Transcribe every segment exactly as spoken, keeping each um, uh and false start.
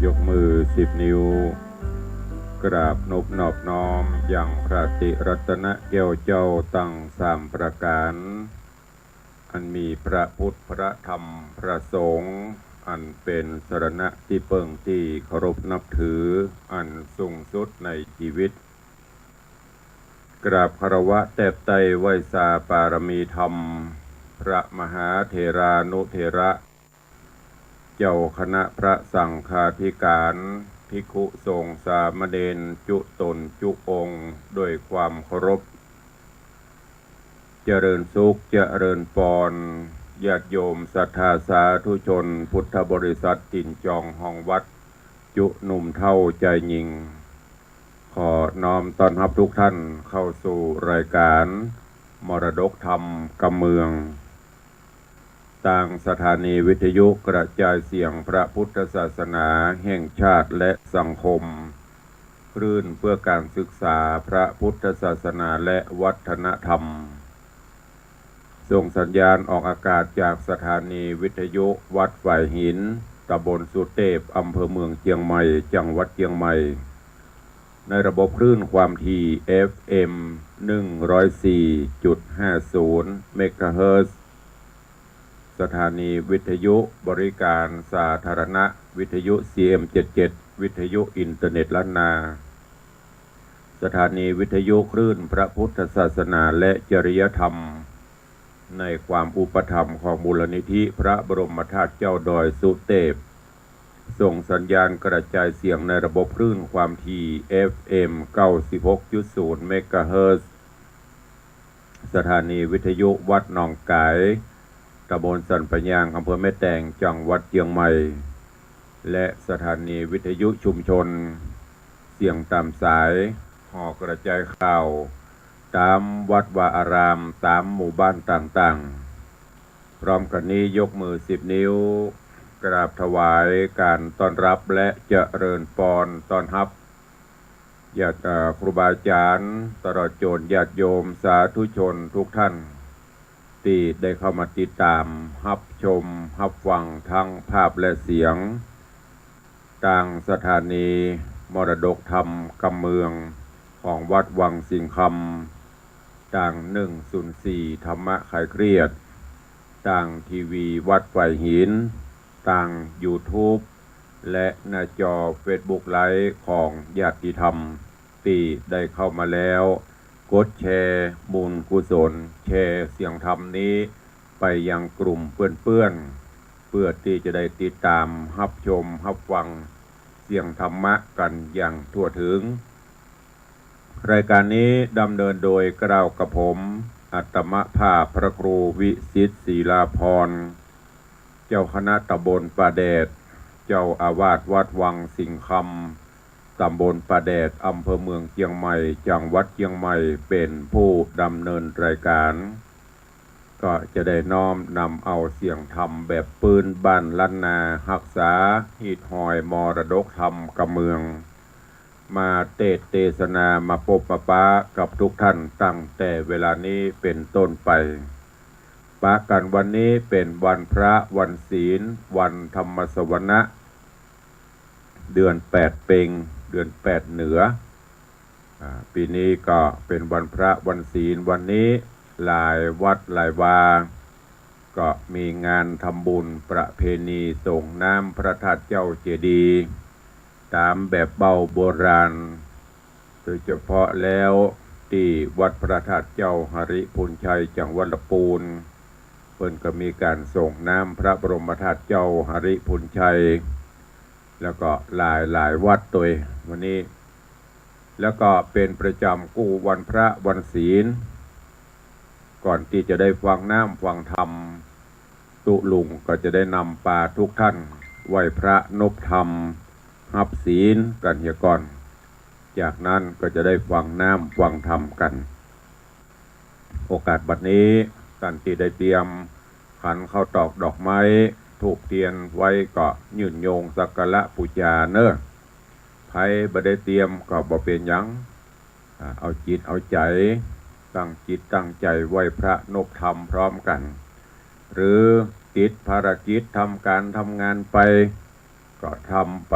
ยกมือสิบนิ้ว กราบนบนอบน้อมยังพระติรัตนแก้วเจ้าตังสามประก๋าน อันมีพระพุทธ พระธรรม พระสงฆ์ อันเป๋นสรณะตี้เปิ้งตี้เคารพนับถืออันสูงสุดในจีวิต กราบคารวะแตบไต้ไหว้สาปารมีธรรม พระมหาเถรานุเถระ เจ้าคณะพระสังฆาธิการ ภิกขุสงฆ์สามเณรจุ๊ต๋นจุ๊องค์ ด้วยความเคารพ เจริญสุข เจริญปอน ญาติโยมศรัทธาสาธุชน พุทธบริษัท ตี๋นจองฮองวัด จุ๊หนุ่มเฒ่าจายญิง ขอน้อมต้อนฮับทุกท่านเข้าสู่รายการมรดกธรรมกำเมือง ตางสถานีวิทยุกระจายเสียงพระพุทธศาสนาแห่งชาติและสังคม คลื่นเพื่อการศึกษาพระพุทธศาสนาและวัฒนธรรม ส่งสัญญาณออกอากาศจากสถานีวิทยุวัดฝายหิน ตำบลสุเตพ อำเภอเมืองเจียงใหม่ จังหวัดเจียงใหม่ ในระบบคลื่นความถี่ เอฟเอ็ม หนึ่งร้อยสี่จุดห้าศูนย์ เมกะเฮิรตซ์ สถานีวิทยุบริการสาธารณะ วิทยุ ซีเอ็ม เจ็ดเจ็ด วิทยุอินเทอร์เน็ตล้านนา สถานีวิทยุคลื่นพระพุทธศาสนาและจริยธรรม ในความอุปถัมภ์ของมูลนิธิพระบรมธาตุเจ้าดอยสุเตพ ส่งสัญญาณกระจายเสียงในระบบคลื่นความถี่ เอฟเอ็ม เก้าสิบหกจุดศูนย์ เมกะเฮิรตซ์ สถานีวิทยุวัดหนองก๋าย ตำบลสันป่ายยาง อำเภอแม่แตง จังหวัดเจียงใหม่ และสถานีวิทยุชุมชน เสียงต๋ามสาย ห่อกระจายข่าว ต๋ามวัดวาอาราม ต๋ามหมู่บ้านต่างๆ พร้อมกั๋นนี้ยกมือสิบนิ้ว กราบถวายการต้อนรับและเจริญปอนต้อนฮับ ญาติ เอ่อ ครูบาอาจ๋ารย์ ตลอดจ๋นญาติโยมสาธุชนทุกท่าน ตี้ได้เข้ามาติดต๋ามฮับชมฮับฟังทั้งภาพและเสียง ตางสถานีมรดกธรรมกำเมืองของวัดวังสิงห์คำ ตาง หนึ่งศูนย์สี่ ธรรมะคลายเครียด ตางทีวีวัดฝายหิน ตางยูทูบ และหน้าจอเฟซบุ๊กไลฟ์ของญาติธรรม ตี้ได้เข้ามาแล้ว กดแชร์บุญกุศล แชร์เสียงธรรมนี้ไปยังกลุ่มเปื้อนๆ เพื่อตี้จะได้ติดต๋ามฮับชมฮับฟังเสียงธรรมะกั๋นอย่างทั่วถึง รายการนี้ดำเนินโดยเกล้ากระผม อัตมภาพพระครูวิสิทธิ์ศิลาภรณ์ เจ้าคณะตำบลป่าแดด เจ้าอาวาสวัดวังสิงห์คำ ตำบลป่าแดด อำเภอเมืองเจียงใหม่ จังหวัดเจียงใหม่ เป๋นผู้ดำเนินรายการ ก็จะได้น้อมนำเอาเสียงธรรมแบบปื้นบ้านล้านนา ฮักษาฮีตฮอยมรดกธรรมกำเมือง มาเตสน์เตสนา มาปบมาปะกับทุกท่านตั้งแต่เวลานี้เป๋นต้นไป ปะกั๋นวันนี้เป๋นวันพระวันศีล วันธรรมสวนะ เดือนแปดเป็ง เดือนแปดเหนือ อ่า ปี๋นี้ก็เป๋นวันพระวันศีล วันนี้หลายวัดหลายวา ก็มีงานทำบุญประเพณีส่งน้ำพระธาตุเจ้าเจดีย์ ต๋ามแบบเบ้าโบราณ โดยเฉพาะแล้วตี้วัดพระธาตุเจ้าหริภุญชัย จังหวัดละปูน เปิ้นก็มีก๋านส่งน้ำพระบรมธาตุเจ้าหริภุญชัย แล้วก็หลายๆ วัดตวยวันนี้ แล้วก็เป๋นประจ๋ำกู้วันพระวันศีล ก่อนตี้จะได้ฟังน้ำฟังธรรม ตุ๊ลุงก็จะได้นำปาทุกท่านไหว้พระนบธรรม ฮับศีลกั๋นเหียก่อน จากนั้นก็จะได้ฟังน้ำฟังธรรมกั๋น โอกาสบัดนี้ ต้านตี้ได้เตรียมขันข้าวตอกดอกไม้ธูปเตียนไว้ก็ยื่นโยงสักการะปู๋จาเน่อ ใผบ่ได้เตรียมก็บ่เป๋นหยัง อ่า เอาจิตเอาใจ๋ ตั้งจิตตั้งใจ๋ไหว้พระนบธรรมพร้อมกั๋น หรือติดภารกิจทำก๋านทำงานไป ก็ทำไป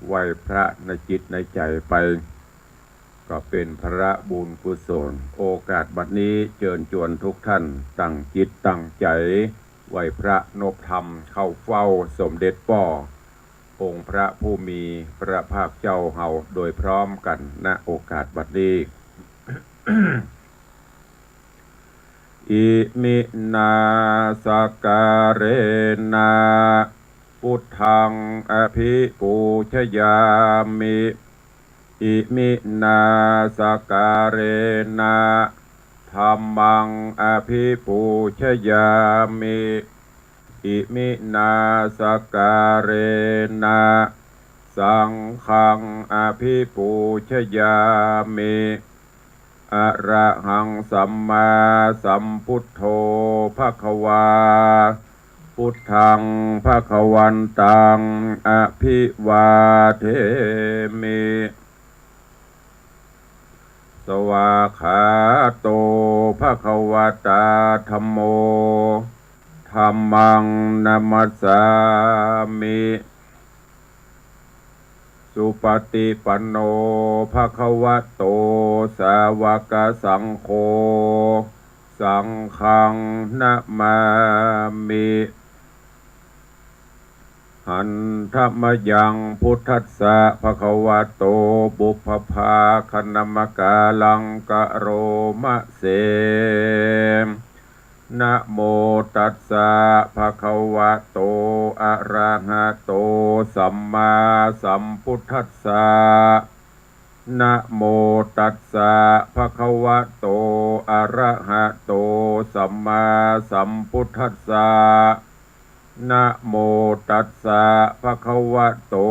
ไหว้พระในจิตในใจ๋ไป ก็เป๋นผละบุญกุศล โอกาสบัดนี้เจิญจวนทุกท่านตั้งจิตตั้งใจ๋ ไหว้พระนบธรรม เข้าเฝ้าสมเด็จป้อ องค์พระผู้มีพระภาคเจ้าเฮาโดยพร้อมกั๋น ณ โอกาสบัดนี้ Iminā sakkārena buddhaṃ abhipūjayāmi. Iminā sakkārena dhammaṃ abhipūjayāmi. Iminā sakkārena saṅghaṃ abhipūjayāmi. Arahaṃ sammāsambuddho bhagavā. Buddhaṃ bhagavantaṃ abhivādemi. Svākkhāto bhagavatā dhammo. Dhammaṃ namassāmi. Supaṭipanno bhagavato sāvakasaṅgho. Saṅghaṃ namāmi. Handa mayaṃ buddhassa bhagavato pubbabhāganamakāraṃ karoma se. Namo tassa bhagavato arahato sammāsambuddhassa. Namo tassa bhagavato arahato sammāsambuddhassa. Namo tassa bhagavato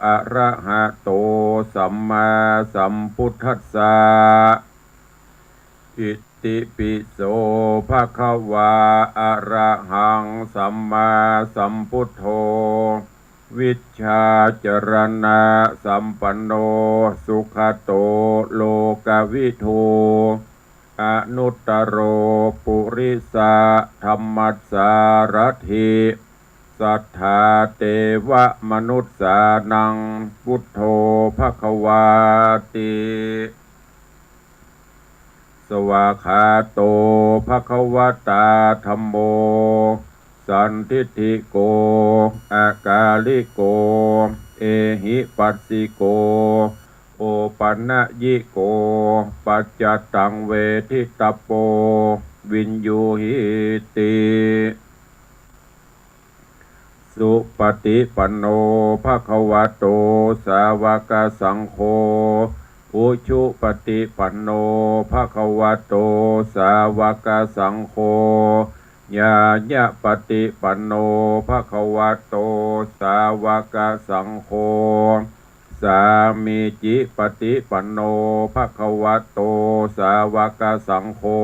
arahato sammāsambuddhassa. Itipi so bhagavā arahaṃ sammāsambuddho vijjācaraṇasampanno sugato lokavidū anuttaro purisadammassārathi satthā devamanussānaṃ buddho bhagavāti. Svākkhāto bhagavatā dhammo sandiṭṭhiko akāliko ehipassiko opanayiko paccattaṃ veditabbo viññūhīti. Supaṭipanno bhagavato sāvakasaṅgho, ujupaṭipanno bhagavato sāvakasaṅgho, ñāyapaṭipanno bhagavato sāvakasaṅgho, sāmīcipaṭipanno bhagavato sāvakasaṅgho,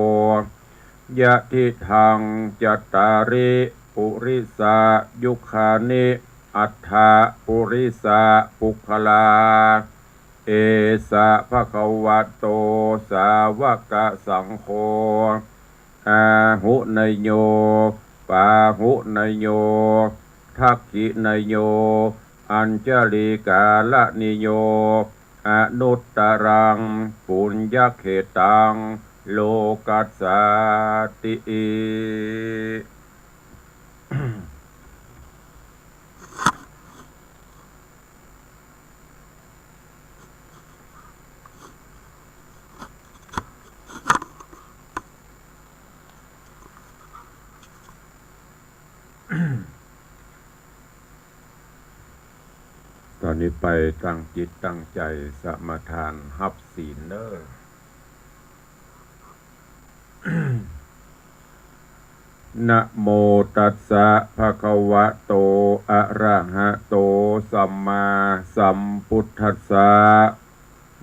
yadidaṃ cattāri purisayugāni aṭṭha purisapuggalā, esa bhagavato sāvakasaṅgho, āhuneyyo pāhuneyyo dakkhiṇeyyo añjalikaraṇīyo anuttaraṃ puññakkhettaṃ lokassāti. ต่อนี้ไปตั้งจิตตั้งใจ๋สมาทานฮับศีลเน่อ Namo tassa bhagavato arahato sammāsambuddhassa.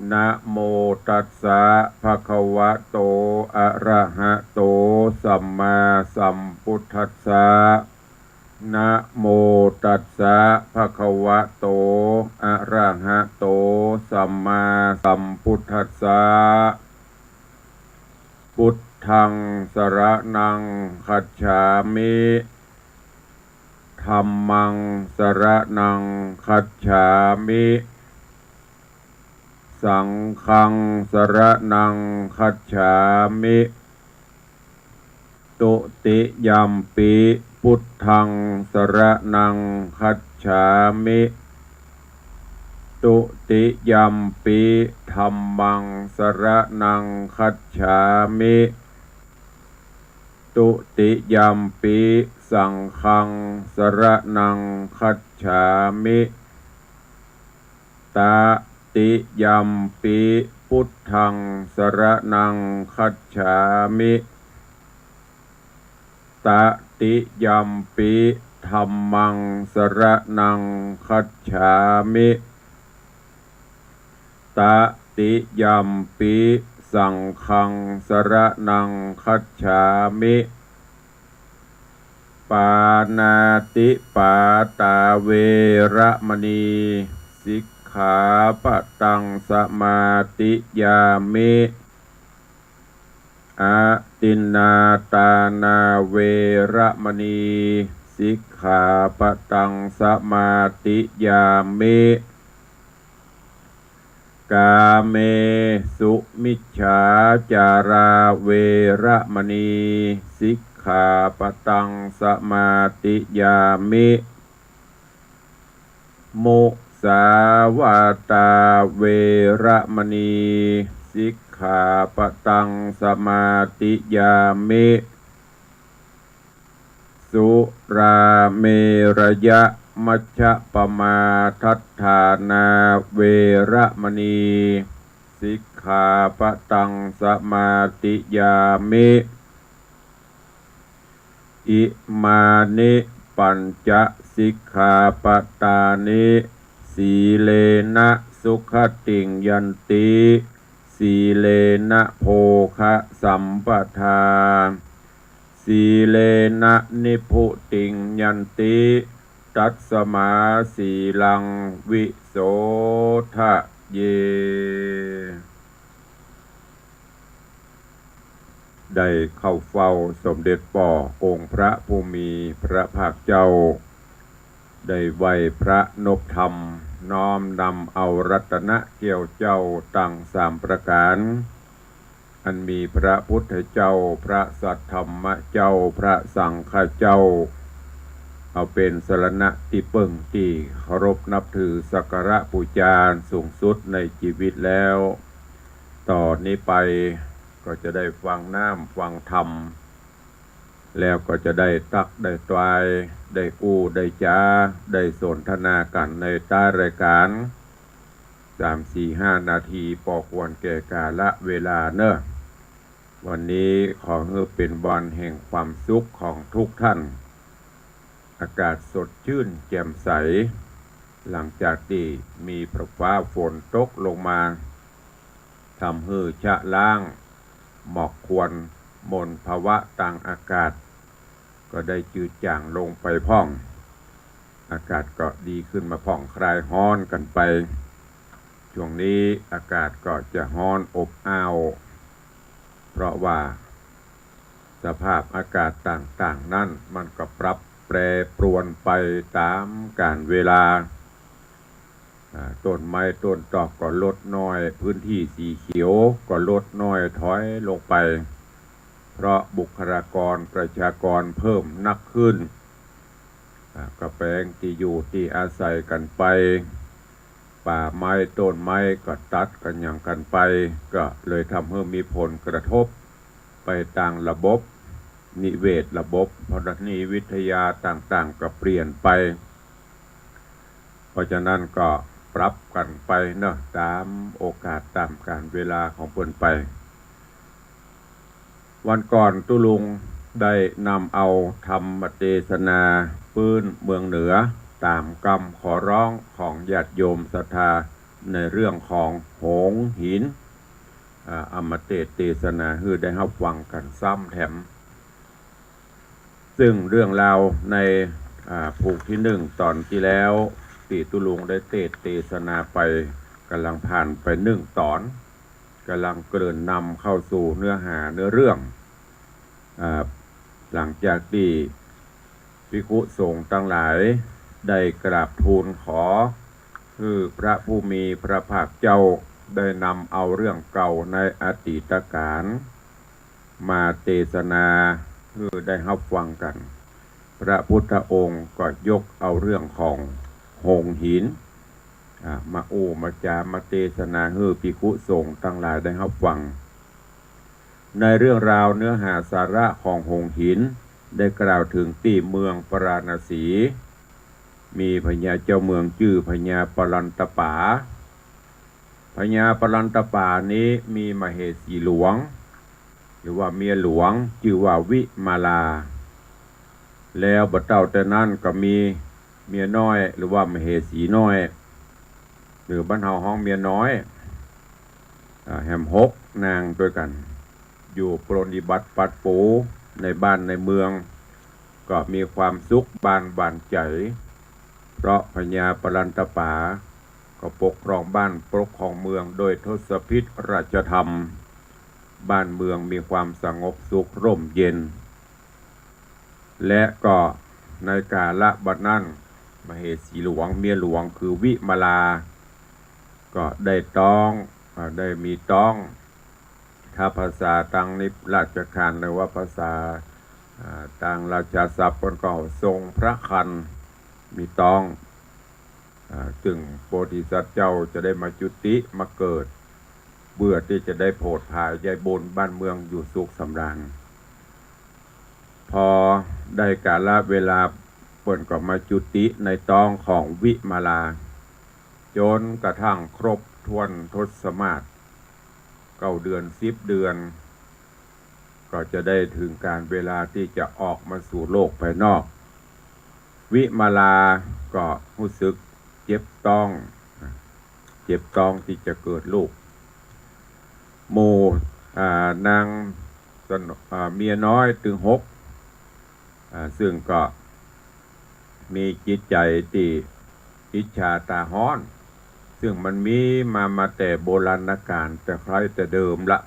Namo tassa bhagavato arahato sammāsambuddhassa. Namo tassa bhagavato arahato sammāsambuddhassa. Buddhaṃ saraṇaṃ gacchāmi. ธัมมัง สรณัง คัจฉามิ สังฆัง สรณัง คัจฉามิ ตุติยัมปิ พุทธัง สรณัง คัจฉามิ ตุติยัมปิ ธัมมัง สรณัง คัจฉามิ ตุติยัมปิ สังฆัง สรณัง คัจฉามิ ตติยัมปิ พุทธัง สรณัง คัจฉามิ ตติยัมปิ ธัมมัง สรณัง คัจฉามิ ตติยัมปิ สังฆัง สรณัง คัจฉามิ ปาณาติปาตา เวระมะนี สิกขาปะตัง สมาธิยามิ อทินนาทานา เวระมะนี สิกขาปะตัง สมาธิยามิ กาเมสุมิจฉาจารา เวระมะนี สิกขาปะตัง สมาธิยามิ มุสาวาตา เวระมะนี สิกขาปะตัง สมาธิยามิ สุราเมรยะมัชฌะปมาทัฏฐานา เวระมะนี สิกขาปะตัง สมาธิยามิ อิมานิปัญจสิกขาปะตานิ สีเลนะสุขติงยันติ สีเลนะโภคะสัมปทา สีเลนะนิพพุติงยันติ ตัสมาสีลังวิโสทะเย ได้เข้าเฝ้าสมเด็จป้อองค์พระผู้มีพระภาคเจ้า ได้ไหว้พระนบธรรม น้อมนำเอารัตนะแก้วเจ้าตังสามประก๋าน อันมีพระพุทธเจ้า พระสัทธรรมเจ้า พระสังฆเจ้า เอาเป๋นสรณะตี้เปิ้งตี้เคารพนับถือสักการะปู๋จาสูงสุดในจีวิตแล้ว ต่อนี้ไปก็จะได้ฟังน้ำฟังธรรม แล้วก็จะได้ตั๊กได้ตวาย ได้อู้ได้จ๋า ได้สนทนากั๋นในใต้รายก๋าน สามสี่ห้านาที ปอควรแก่กาละเวลาเนาะ วันนี้ขอหื้อเป๋นวันแห่งความสุขของทุกท่าน อากาศสดชื่นแจ่มใส หลังจากตี้มีพระฟ้าฝนตกลงมา ทำหื้อชะล้างหมอกควันมลภาวะตางอากาศ ก็ได้จืดจ๋างลงไปพ่อง อากาศก็ดีขึ้นมาพ่อง คลายฮ้อนกั๋นไป ช่วงนี้อากาศก็จะฮ้อนอบอ้าว เพราะว่าสภาพอากาศต่างๆ นั้นมันก็ปรับแปรปรวนไปต๋ามกาลเวลา อ่า ต้นไม้ต้นตอกก็ลดน้อย พื้นที่สีเขียวก็ลดน้อยถอยลงไป เพราะบุคลากรประชากรเพิ่มนักขึ้น อ่า ก็แปลงตี้อยู่ตี้อาศัยกั๋นไป ป่าไม้ต้นไม้ก็ตัดกั๋นหยังกั๋นไป ก็เลยทำหื้อมีผลกระทบไปตางระบบนิเวศ ระบบธรณีวิทยาต่างๆ ก็เปลี่ยนไป เพราะฉะนั้นก็ปรับกั๋นไปเนาะ ต๋ามโอกาสต๋ามกาลเวลาของเปิ้นไป วันก่อนตุ๊ลุงได้นำเอาธรรมเตสนาปื้นเมืองเหนือ ต๋ามกำขอร้องของญาติโยมศรัทธาในเรื่องของโหงหิน อ่า เอามาเตสน์เตสนาหื้อได้ฮับฟังกั๋นซ้ำแถม ซึ่งเรื่องราวใน อ่า ผูกตี้นึ่งต๋อนตี้แล้ว ตี้ตุ๊ลุงได้เตสน์เตสนาไป ก่ำลังผ่านไปนึ่งต๋อน ก่ำลังเกริ่นนำเข้าสู่เนื้อหาเนื้อเรื่อง อ่า หลังจากตี้ ภิกขุสงฆ์ตังหลายได้กราบทูลขอ หื้อพระผู้มีพระภาคเจ้าได้นำเอาเรื่องเก่าในอดีตกาล มาเตสนาหื้อได้ฮับฟังกั๋น พระพุทธองค์ก็ยกเอาเรื่องของโฮงหิน อ่า มาอู้มาจ๋ามาเตสนาหื้อภิกขุสงฆ์ตังหลายได้ฮับฟัง ในเรื่องราวเนื้อหาสาระของโฮงหิน ได้กล่าวเถิงตี้เมืองปาราณสี มีพญาเจ้าเมืองจื้อพญาปลันตป๋า พญาปลันตป๋านี้มีมเหสีหลวง หรือว่าเมียหลวงจื้อว่าวิมาลา แล้วบ่เต้าแต่นั้นก็มีเมียน้อยหรือว่ามเหสีน้อย หรือบ้านเฮาฮ้องเมียน้อย อ่า แหมหกนางตวยกั๋น อยู่ปรนนิบัติปัดปูในบ้านในเมือง ก็มีความสุขบานหวานใจ๋ เพราะพญาปลันตป๋าก็ปกครองบ้านปกครองเมืองโดยทศพิธราชธรรม บ้านเมืองมีความสงบสุขร่มเย็น และก็ในกาละบัดนั้น มเหสีหลวงเมียหลวงคือวิมาลา ก็ได้ต๊อง อ่า ได้มีต๊อง ถ้าภาษาตางนิราชกาลหรือว่าภาษา อ่า ตางราชาศัพท์เปิ้นก็ทรงพระครรภ์ มีต๊อง อ่า ซึ่งโพธิสัตว์เจ้าจะได้มาจุติมาเกิด เพื่อตี้จะได้โผดผายใยบุญบ้านเมืองอยู่สุขสำราญ พอได้กาละเวลาเปิ้นก็มาจุติในต๊องของวิมาลา จนกระทั่งครบถ้วนทศมาศ เก้าเดือนสิบเดือน ก็จะได้เถิงกาลเวลาตี้จะออกมาสู่โลกภายนอก วิมาลาก็ฮู้สึกเจ็บต๊อง เจ็บต๊องตี้จะเกิดลูก หมู่ อ่า นางสน- อ่า เมียน้อยตึงหก อ่า ซึ่งก็มีจิตใจ๋ตี้อิจฉาต๋าฮ้อน ซึ่งมันมีมา มาแต่โบราณกาล แต่ใคร่แต่เดิมละ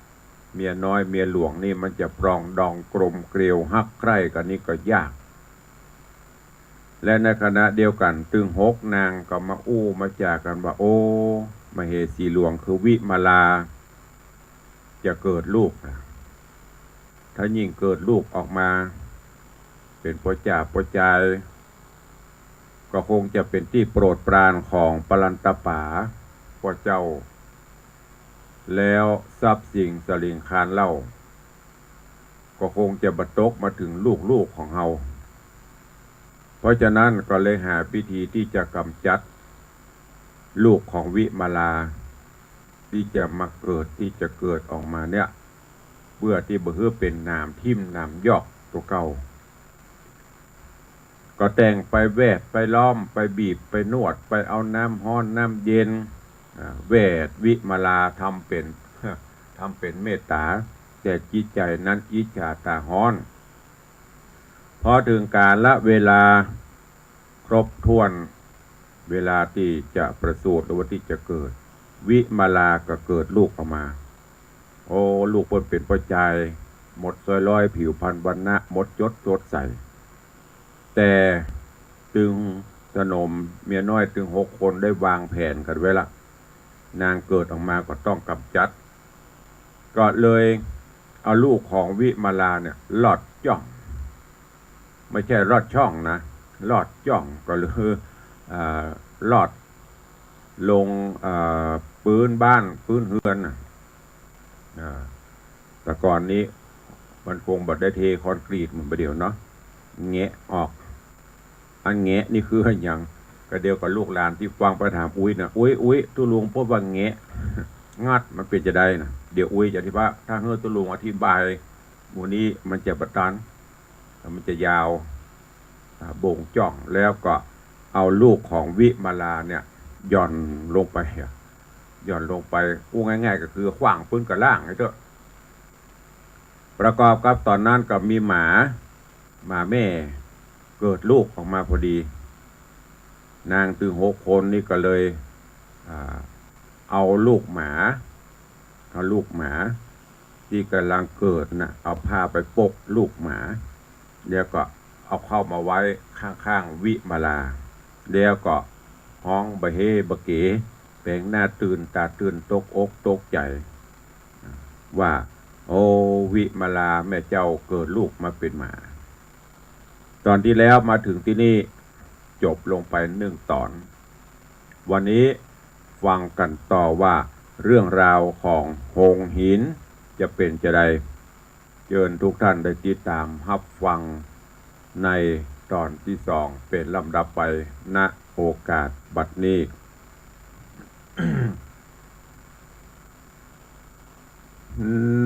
เมียน้อยเมียหลวงนี่มันจะปรองดองกลมเกลียวฮักใคร่กั๋นนี่ก็ยาก และในขณะเดียวกั๋นตึงหกนางก็มาอู้มาจ๋ากั๋นว่า โอ้ มเหสีหลวงคือวิมาลา จะเกิดลูกนะ ถ้ายิ่งเกิดลูกออกมา เป๋นป้อจ๋าป้อจาย ก็คงจะเป๋นตี้โปรดปรานของปลันตป๋าป้อเจ้า แล้วทรัพย์สินสลิงคารเหล้า ก็คงจะบ่ตกมาเถิงลูกๆ ของเฮา เพราะฉะนั้นก็เลยหาวิธีตี้จะก๋ำจัดลูกของวิมาลา ตี้จะมาเกิด ตี้จะเกิดออกมาเนี่ย เปื้อตี้บ่หื้อเป๋นหนามทิ่มหนามยอกตั๋วเก่า ก็แต่งไปแวดไปล้อม ไปบีบไปนวด ไปเอาน้ำฮ้อนน้ำเย็น อ่า แวดวิมาลาทำเป๋น ทำเป๋นเมตต๋า แต่จิตใจ๋นั้นอิจฉาต๋าฮ้อน พอเถิงกาละเวลาครบถ้วน เวลาตี้จะประสูติหรือว่าตี้จะเกิด วิมาลาก็เกิดลูกออกมา โอ้ ลูกเปิ้นเป๋นป้อจาย หมดซ้อยร้อย ผิวพรรณวรรณะ หมดจดสดใส แต่ตึงสนมเมียน้อยตึงหกคนได้วางแผนกั๋นไว้ละ นางเกิดออกมาก็ต้องก๋ำจัด ก็เลยเอาลูกของวิมาลาเนี่ยลอดจ้อง ไม่ใช่ลอดช่องนะ ลอดจ้องก็คือ อ่า ลอดลง อ่า ปื๊นบ้านปื๊นเฮือนน่ะ อ่า แต่ก่อนนี้มันคงบ่ได้เทคอนกรีตเหมือนบ่าเดี่ยวเนาะ แงะออก อันแงะนี่คืออะหยัง ก็เดี๋ยวก็ลูกหลานตี้ฟังไปถามอุ๊ยนะ อุ๊ย อุ๊ย ตุ๊ลุงพูดว่าแงะ งัดมันเป๋นจาใดนะ เดี๋ยวอุ๊ยจะอธิบาย ถ้าหื้อตุ๊ลุงอธิบายหมู่นี้มันจะบ่ตัน มันจะยาว อ่า บ่งจ้อง แล้วก็เอาลูกของวิมาลาเนี่ยหย่อนลงไป หย่อนลงไป อู้ง่ายๆ ก็คือขว้างปื๊นก้าล่างไอ้เต๊อะ ประกอบกับต๋อนนั้นก็มีหมา หมาแม่เกิดลูกออกมาพอดี นางตึงหกคนนี่ก็เลย อ่า เอาลูกหมา เอาลูกหมาตี้ก่ำลังเกิดน่ะ เอาผ้าไปปกลูกหมา แล้วก็ เอาเข้ามาไว้ข้างๆ วิมาลา แล้วก็ฮ้องบ่าเฮ่บ่าเก๋ แป๋งหน้าตื่นต๋าตื่นตกอกตกใจ๋ ว่า โอ้ วิมาลาแม่เจ้าเกิดลูกมาเป๋นหมา ต๋อนตี้แล้วมาเถิงตี้นี่ จบลงไปนึ่งต๋อน วันนี้ฟังกั๋นต่อว่าเรื่องราวของหงส์หินจะเป๋นจาใด เจิญทุกท่านได้ติดต๋ามฮับฟังในต๋อนตี้สองเป๋นลำดับไป ณ โอกาสบัดนี้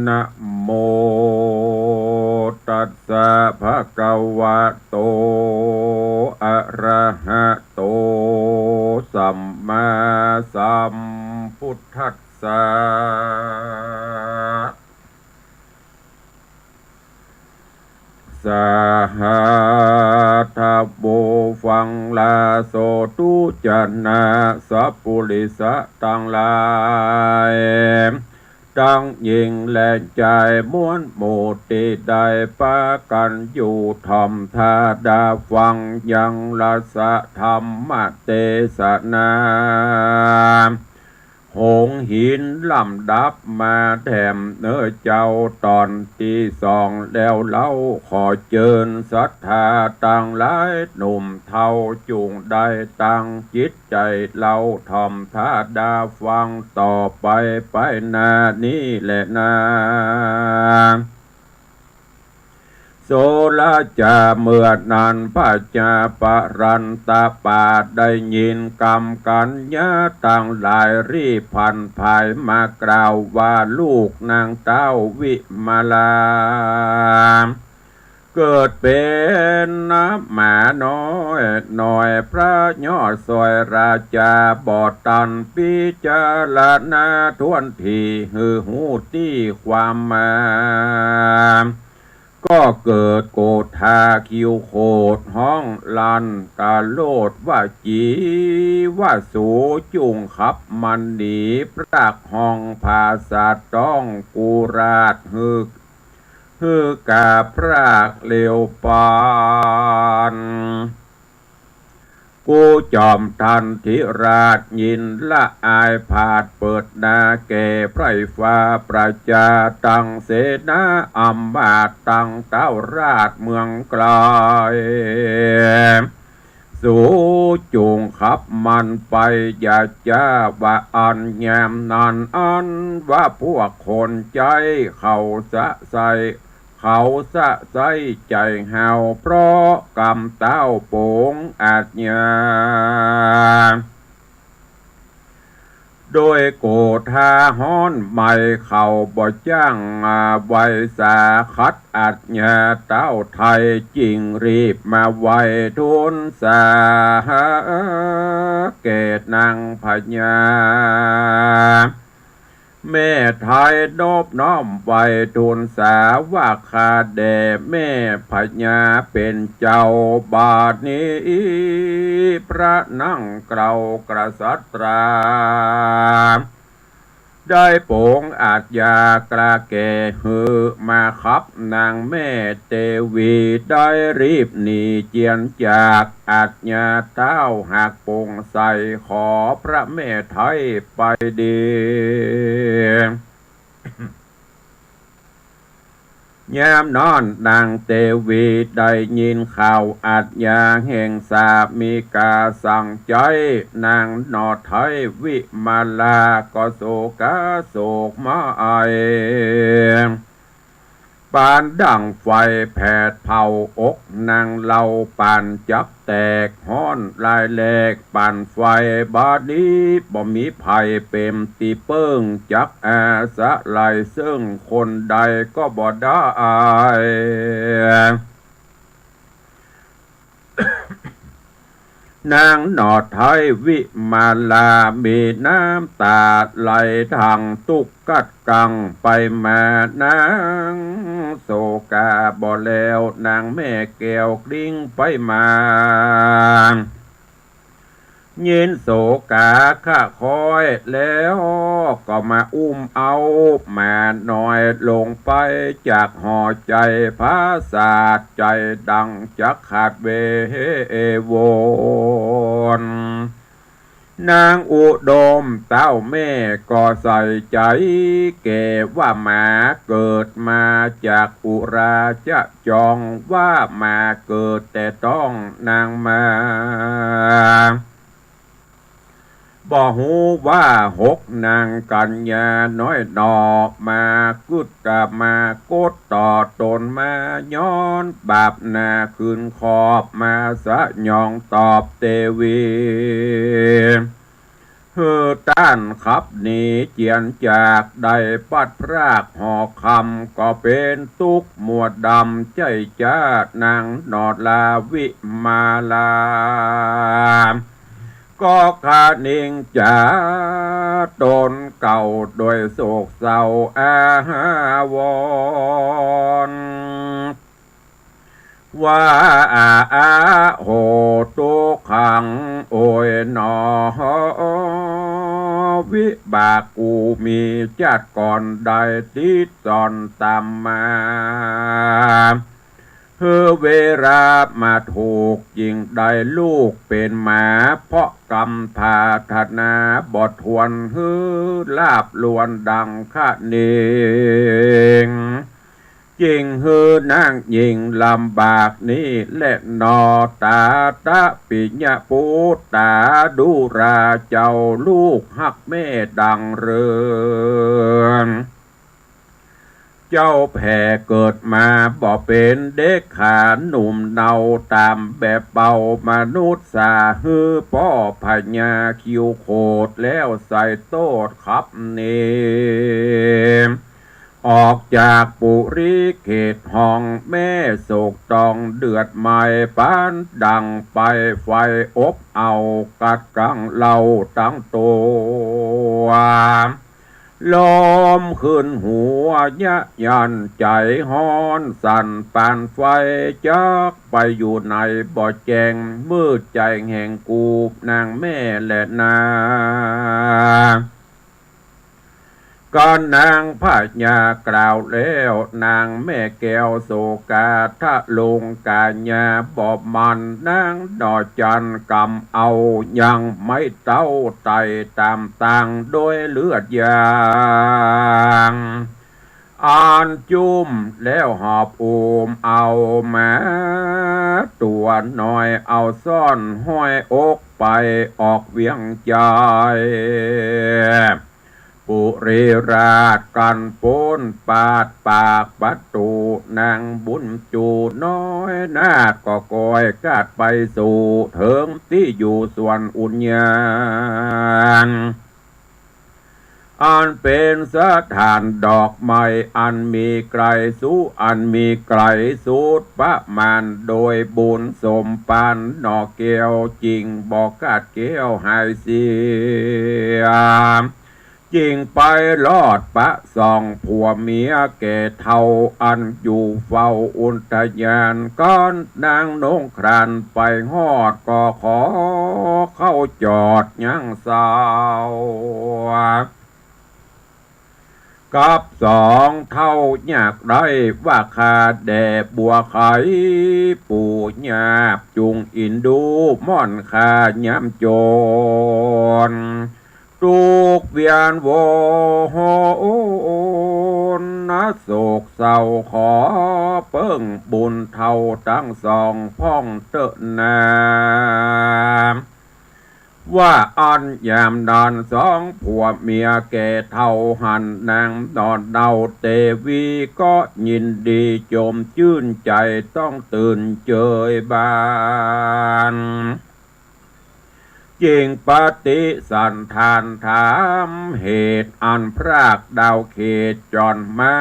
นะโมตัสสะภะคะวะโต อะระหะโต สัมมาสัมพุทธัสสะ สหัสสะ โผฟังลาโสตุจะนะ สัปปุริสะตังหลาย ตังหญิงและจายมวลหมู่ตี้ได้ปากั๋นอยู่ถ่อมถ้าดาฟังยังละสะธรรมเตสนา หงส์หินลำดับมาแถมเน่อเจ้าต๋อนตี้สองแล้วเล่า ขอเจิญศรัทธาตังหลายหนุ่มเฒ่าจุ่งได้ตั้งจิตใจ๋เล่าถ่อมถ้าดาฟังต่อไปไปหน้านี้แลนา โสระจา เมื่อนั้นพญาปรันตะปาศได้ยินกำกัญญาตังหลายรีบผันผายมากล่าวว่า ลูกนางเต้าวิมาลา เกิดเป๋นหมาน้อยหน่อย พระยอดสวยราจาบ่ตันพิจารณาถ้วนถี่ หื้อฮู้ตี้ความมา ก็เกิดโกธาคิวโขดฮ้องลั่นกะโลดว่า จี๋ ว่าสูจุ่งขับมันหนี พรากห้องผาสัตว์ต้องกุราช หื้อ หื้อกาพรากเร็วปาน กูจอมทันธิราชยินละอายผาดเปิดหน้าแก่ไพร่ฟ้าประจาตังเสนาอำมาตย์ตังเต้าราชเมืองไกล สูจุ่งขับมันไปอย่าจ้าว่าอั้น ยามนั้นอั้นว่าพวกคนใจ๊เขาสะใส เขาสะใสใจ๋เฮา เพราะกำเต้าโป๋งอาชญา โดยโกธาฮ้อนไหม้เขาบ่จ้าง อ่า ไหว้สาขัดอาชญาเต้าไทย จึงรีบมาไหว้ทูลสาแก่นางพญา แม่ไทยนบน้อมไหว้ทูลสาว่า ข้าแด่แม่พญาเป๋นเจ้า บาดนี้พระนั่งเกล้ากษัตรา ได้โป๋งอาชญากล้าแก่หื้อมาขับนางแม่เตวี ได้รีบหนีเจียนจากอาชญาเต้าหากโป๋งใส ขอพระแม่ไทยไปดี ยามนั้นนางเตวีได้ยินข่าวอาชญาแห่งสามิกาสั่งใจ๊ นางหน่อไทยวิมาลาก็โศกาโศกมาอัย ปานดั่งไฟแผดเผาอกนางเล่า ปานจักแตกฮ้อนลายแหลกปานไฟ บาดนี้บ่มีไผเป๋นตี้เปิ้ง จักอาศัยเซิ่งคนใดก็บ่ได้ นางหน่อไทยวิมาลามีน้ำต๋าไหลทางตุ๊กกัดกังไปมา นางโศกาบ่แล้ว นางแม่แก้วกลิ้งไปมา ยินโสกาคะคอยแล้ว ก็มาอุ้มเอาหมาน้อยลงไปจากหอใจ๋ผาสาท ใจ๋ดั่งจักขาดเววน นางอุดมเต้าแม่ก็ใส่ใจ๋แก่ว่าหมาเกิดมาจากอุราจะจอง ว่าหมาเกิดแต่ต๊องนางมา บ่ฮู้ว่าหกนางกัญญาน้อยหนอ มากึ๊ดตะมากดต่อต๋นมา ย้อนบาปหนาขึ้นขอบมาสยองตอบเตวี หื้อต้านขับหนีเจียนจาก ได้ปัดพรากหอคำ ก็เป๋นตุ๊กข์มัวดำ ใจ้จ๊านางหนอลาวิมาลา ก็คะนิงจ๋าต๋นเก่าโดยโศกเศร้าอาวรณ์ ว่า อา อา โห ตุ๊กขัง โอยหนอ วิบากกูมีจาติก่อนได้ติดสอนต๋ามมา หื้อเวลามาถูกจึงได้ลูกเป๋นหมา เพราะกำปรารถนาบ่ถ้วน หื้อลาบลวนดังคะนิง จึงหื้อนางญิงลำบากนี้แลหนอ ตาตะปิยะปุตตา ดูราเจ้าลูกฮักแม่ดังเริง เจ้าแผ่เกิดมาบ่เป๋นเด็กขาหนุ่มเนา ต๋ามแบบเบามนุษย์สา หื้อป้อพญาคิวโขดแล้วใส่โต้ษขับหนี ออกจากปุรีเขตห้องแม่โศกต้องเดือดไหม้ ปานดั่งไปไฟอบเอากัดกั๋งเล่าตังตั๋ว ลมขึ้นหัวยะยันใจ๋ฮ้อนสั่นปานไฟ จักไปอยู่ไหนบ่แจ้ง มืดใจ๋แห่งกูนางแม่แลนา ก็นางพญากล่าวแล้ว นางแม่แก้วโสกาทะลงกายาบ่หมั่น นางหนอจันกำเอายังไม้เต๊าไต่ต๋ามตางโดยเลือดยาง อันจุ้มแล้วหอบอุ้มเอาหมาตั๋วน้อย เอาซ่อนห้อยอกไปออกเวียงใจ๋ ปุรีราชกั๋นป๊นปาดปากประตู๋ นางบุญจู๋น้อยนาฏก็กอยกาดไปสู่เถิงตี้อยู่สวนอุญญาณ อันเป๋นสถานดอกไม้อันมีไกลสุ อันมีไกลสุดประมาณ โดยบุญสมปานหนอแก้ว จึงบ่ขาดแคล้วหายเสีย จึงไปรอดปะสองผัวเมียแก่เฒ่า อันอยู่เฝ้าอุทยาน กั๋นนางนงครานไปฮอด ก็ขอเข้าจอดยังเศร้า กับสองเฒ่ายากไร้ ว่าข้าแด่บัวไขปู่ย่า จุ่งอินดูม่อนข้ายามจน ตุ๊กข์เวียนวนนะโศกเศร้า ขอเปิ้งบุญเฒ่าตังสองพ่องเต๊อะนา ว่าอันยามนั้นสองผัวเมียแก่เฒ่าหันนางหนอเนาเตวีก็ยินดีจมจื้นใจ๋ต้องตื่นเจยบาน จึงปฏิสันถานถามเหตุอันพรากดาวเขตจรมา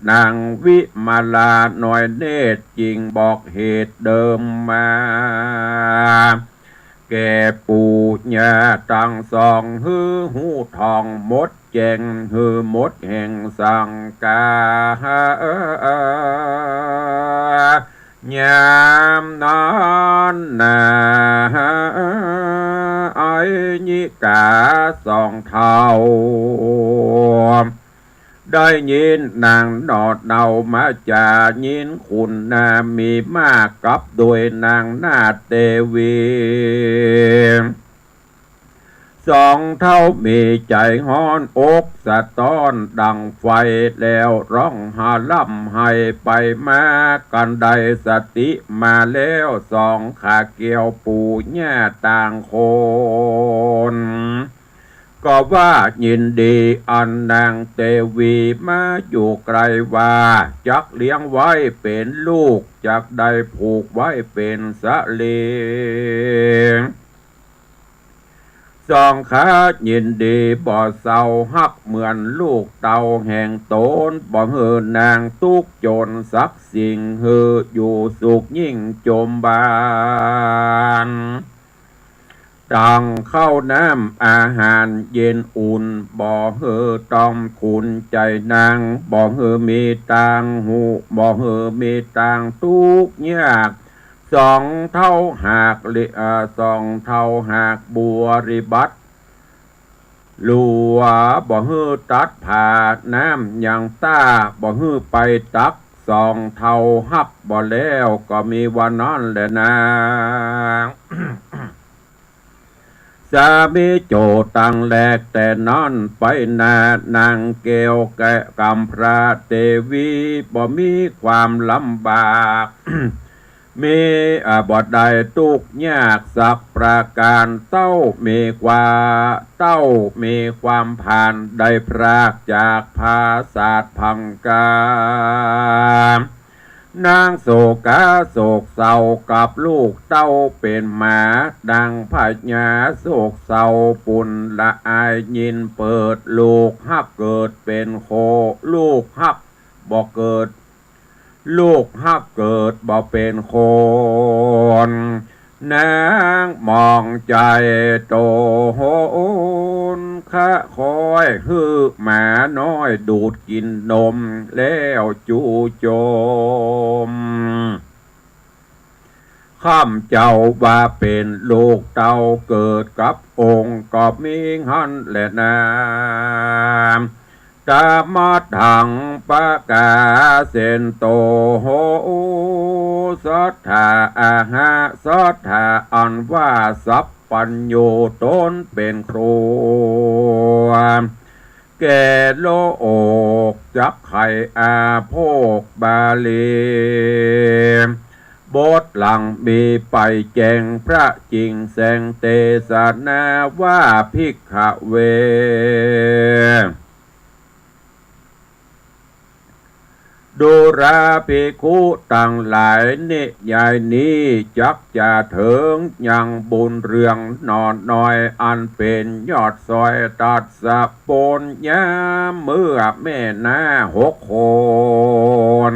นางวิมาลาน้อยเนตรจึงบอกเหตุเดิมมา แก่ปู่ย่าตังสองหื้อฮู้ท่องหมดแจ้ง หื้อหมดแห่งสังกา ยามนั้นนา ยิกาสองเฒ่า ได้ยินนางหน่อเนามาจา ยินขุนนามีมากกับโดยนางนาฏเตวี สองเฒ่ามีใจ๋ฮ้อนอกสะต๊อนดั่งไฟ แล้วร้องหาร่ำไห้ไปมา กันได้สติมาแล้วสองขาเกี่ยวปู่ย่าต่างคน ก็ว่ายินดีอันนางเตวีมาอยู่ใก้ว่า จักเลี้ยงไว้เป๋นลูก จักได้ผูกไว้เป๋นสะเหลง สองขายินดีบ่เศร้าฮักเหมือนลูกเต้าแห่งต๋น บ่หื้อนางตุ๊กข์จนสักสิ่ง หื้ออยู่สุขยิ่งจมบาน ตังข้าวน้ำอาหารเย็นอุ่น บ่หื้อต้องขุนใจ๋นาง บ่หื้อมีตางฮู้ บ่หื้อมีตางตุ๊กข์ยาก สองเฒ่าหากลิ เอ่อ สองเฒ่าหากบริบัติ หลัว บ่หื้อตัดผ้า น้ำยังต้า บ่หื้อไปตัก สองเฒ่าฮับบ่แล้ว ก็มีว่านั้นแหละนาง สามีโจตังแลกแต่นั้นไปนา นางแก้วแก้วกำพร้าเตวี บ่มีความลำบาก มี อ่า บ่ได้ตุ๊กข์ยากสักประก๋าน เต้ามีความ เต้ามีความผ่าน ได้พรากจากผาสาทพังกา นางโศกาโศกเศร้ากับลูกเต้าเป๋นหมา ดังพญาโศกเศร้าปูนละอาย ยินเปิดลูกฮักเกิดเป๋นโค ลูกฮักบ่เกิด ลูกฮักเกิดบ่เป๋นคน นางมองใจ๋โตโหน คะคอยหื้อหมาน้อยดูดกิ๋นนม แล้วจู่โจม ข้ามเจ้าว่าเป๋นลูกเต้าเกิดกับองค์ ก็มีหั้นแหละนา ตามัดหังปะกาเสนโตโห สัตถาอาหะ สัตถาอันว่าสัพพัญญู ต๋นเป๋นครู แก่โลก จักไขอาโภคบาลี บทหลังมีไปแจ้งพระจิ่งแสงเตสนาว่า ภิกขเว ดูราภิกขุตังหลาย นิยายนี้จักจะเถิงยังบุญเรื่องหน่อน้อย อันเป๋นยอดสอยตัดสะปูนยามเมื่อแม่นาหกคน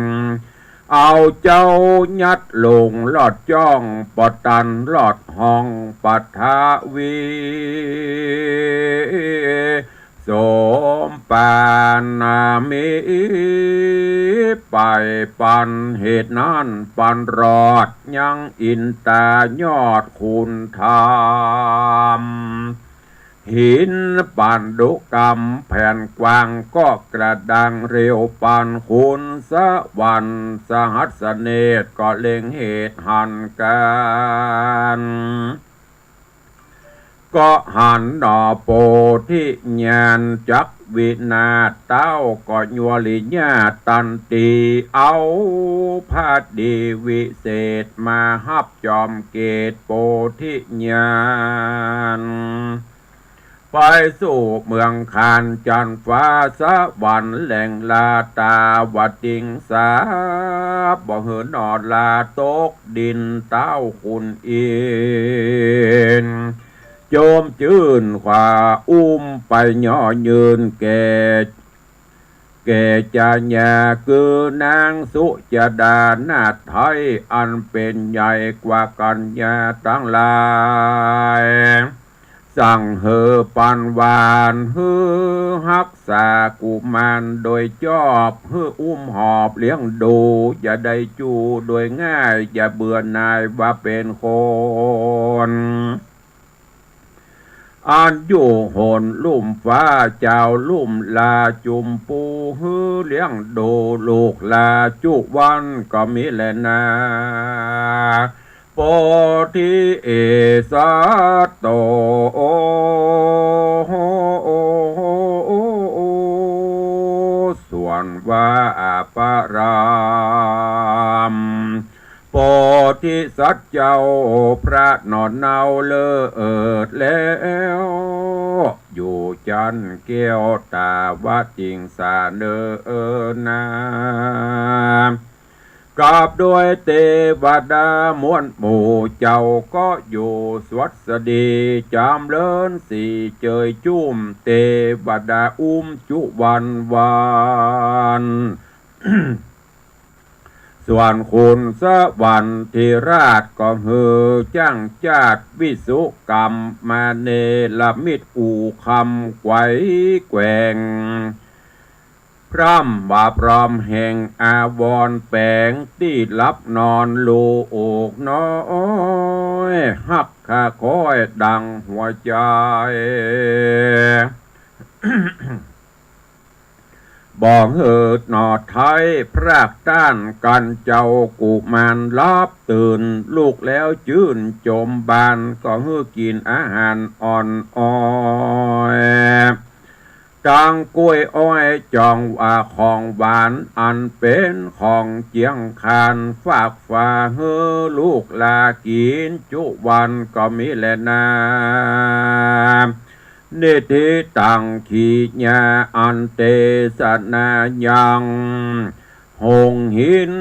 เอาเจ้ายัดลงลอดจ้อง ปะตันลอดห้องปัทวี สมปานามี ไปปันเหตุนั้นปันรอดยังอินตายอดคุณธรรม หินปันดุกรรมแผ่นกว้างก็กระด้างเรียวปันคุณสวรรค์สหัสเนตรก็เล็งเหตุหันกัน ก็หันหน่อโพธิญาณจักวินาศ เต้าก็ยวริญาตันตี เอาพระดีวิเศษมาฮับจอมเกศโพธิญาณ ไปสู่เมืองคานจันทร์ฟ้าสวรรค์แหล่งลาตาวติงสา บ่หื้อหน่อลาตกดินเต้าขุนอินทร์ โจมจื้นขวาอุ้มไปย่อยืนแก่ แก่จญาคือนางสุจดานาถไทย อันเป๋นใหญ่กว่ากัญญาตังหลาย สั่งหื้อปันหวานหื้อฮักษากุมารโดยจอบ หื้ออุ้มหอบเลี้ยงดู อย่าได้จู้โดยง่าย อย่าเบื่อหน่ายว่าเป๋นคน อันอยู่หนลุ่มฟ้าเจ้าลุ่มลาจุมปู หื้อเลี้ยงดูลูกหลานจุวันก็มีแลนา โพธิสัตว์โต ส่วนว่าพระราม โพธิสัตว์เจ้าพระหนอนเนาเลิศแล้ว อยู่จั๊นแก้วตาวติงสาเนอนา กับด้วยเตวดาม้วนหมู่เจ้าก็อยู่สวัสดี จ๋ำเริญสีเจยจุ้ม เตวดาอุ้มจุวันวาน ส่วนขุนสวรรค์ธิราชก็หื้อจ้างจาติวิสุกรรมมาเนรมิตอู่คำไขว่แขว่ง พร่ำว่าพร้อมแห่งอาวรณ์แป๋งตี้หลับนอนลูกน้อย ฮักข้าค้อยดังหัวใจ๋ บ่หื้อหนอไท้พรากต้านกั๋น เจ้ากุมารหลับตื่น ลุกแล้วจื้นจมบาน ก็หื้อกิ๋นอาหารอ่อนอ้อย ตังกล้วยอ้อย จ่องว่าของหวาน อันเป๋นของเจียงคาน ฝากฝาหื้อลูกหลานกิ๋นจุวันก็มีแลนา นิทธิตัง ขีญา อันเตสนายัง หงส์หิน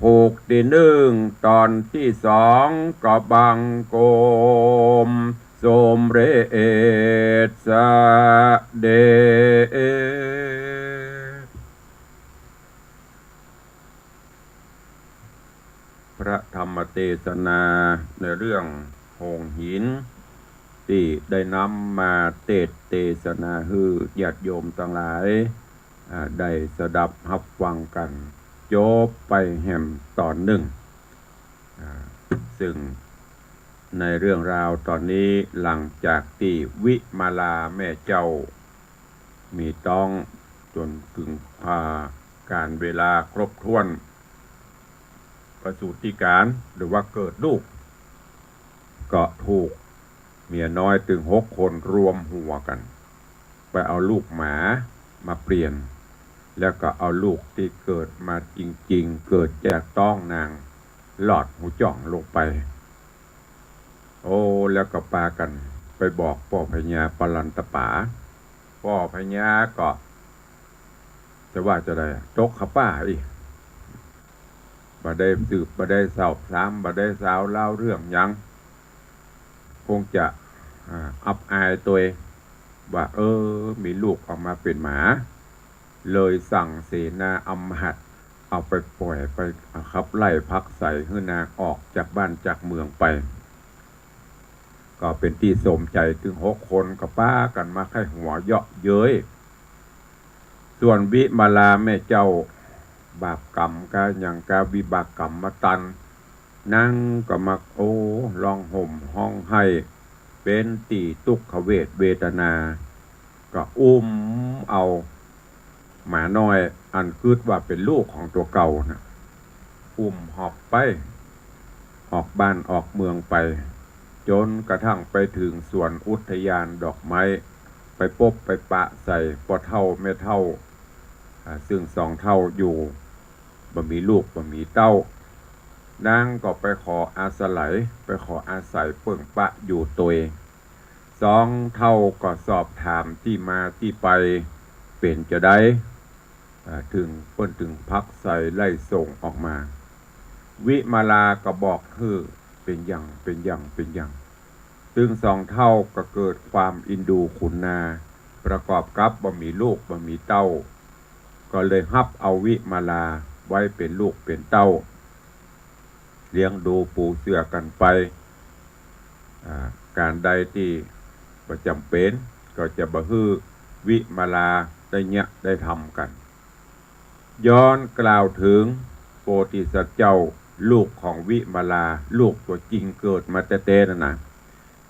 ผูกตี้นึ่ง ต๋อนตี้สองก็บังคมสมเร็จเสด็จ พระธรรมเตสนาในเรื่องหงส์หิน ตี้ได้นำมาเตสน์เตสนาหื้อญาติโยมตังหลาย อ่า ได้สดับฮับฟังกั๋น จบไปแหมต๋อนนึ่ง อ่า ซึ่งในเรื่องราวต๋อนนี้ หลังจากตี้วิมาลาแม่เจ้ามีต๊องจ๋นเกิน อ่า ก๋าลเวลาครบถ้วน ประสูติก๋าล หรือว่าเกิดลูก ก็ถูกเมียน้อยตึงหกคนรวมหัวกั๋น ไปเอาลูกหมามาเปลี่ยน แล้วก็เอาลูกตี้เกิดมาจริงๆ เกิดจากต๊องนาง หลอดหูจ่องลงไป โอ้ แล้วก็ปากั๋นไปบอกป้อพญาปลันตป๋า ป้อพญาก็ จะว่าจะใดอะ ตกขะป๊าอี้ บ่ได้สืบ บ่ได้สอบถาม บ่ได้สาวเล่าเรื่องหยัง คงจะ อ่า อับอายตวย ว่า เออ มีลูกออกมาเป๋นหมา เลยสั่งเสนาอำมาตย์ เอาไปป่อย ไปขับไล่ผลักไสหื้อนางออกจากบ้านจากเมืองไป ก็เป๋นตี้สมใจ๋ตึงหกคน ก็ปากั๋นมาใค่หัวเยาะเย้ย ส่วนวิมาลาแม่เจ้า บาปกรรมกาหยังกาวิบากกรรมมาตัน นางก็มา โอ้ ฮ้องห่มฮ้องไห้ เป๋นตี้ตุ๊กขเวทเวทนา ก็อุ้มเอาหมาน้อยอันกึ๊ดว่าเป๋นลูกของตั๋วเก่าน่ะ อุ้มหอบไป ออกบ้านออกเมืองไป จ๋นกระทั่งไปเถิงสวนอุทยานดอกไม้ ไปปบไปปะใส่ป้อเฒ่าแม่เฒ่า อ่า ซึ่งสองเฒ่าอยู่ บ่มีลูกบ่มีเต้า นางก็ไปขออาศัย ไปขออาศัยเปิ้งปะอยู่ตวย สองเฒ่าก็สอบถามตี้มาตี้ไป เป๋นจาใด อ่า เถิงเปิ้นเถิงผลักไสไล่ส่งออกมา วิมาลาก็บอกหื้อเป๋นหยัง เป๋นหยัง เป๋นหยัง ตึงสองเฒ่าก็เกิดความอินดูขุนนา ประกอบกับบ่มีลูกบ่มีเต้า ก็เลยฮับเอาวิมาลาไว้เป๋นลูกเป๋นเต้า เลี้ยงดูปูเสือกั๋นไป อ่า ก๋านใดตี้บ่จ๋ำเป๋น ก็จะบ่หื้อวิมาลาได้เยียะได้ทำกั๋น ย้อนกล่าวเถิงโพธิสัตว์เจ้า ลูกของวิมาลา ลูกตั๋วจริงเกิดมาแต๊ๆ นั่นนะ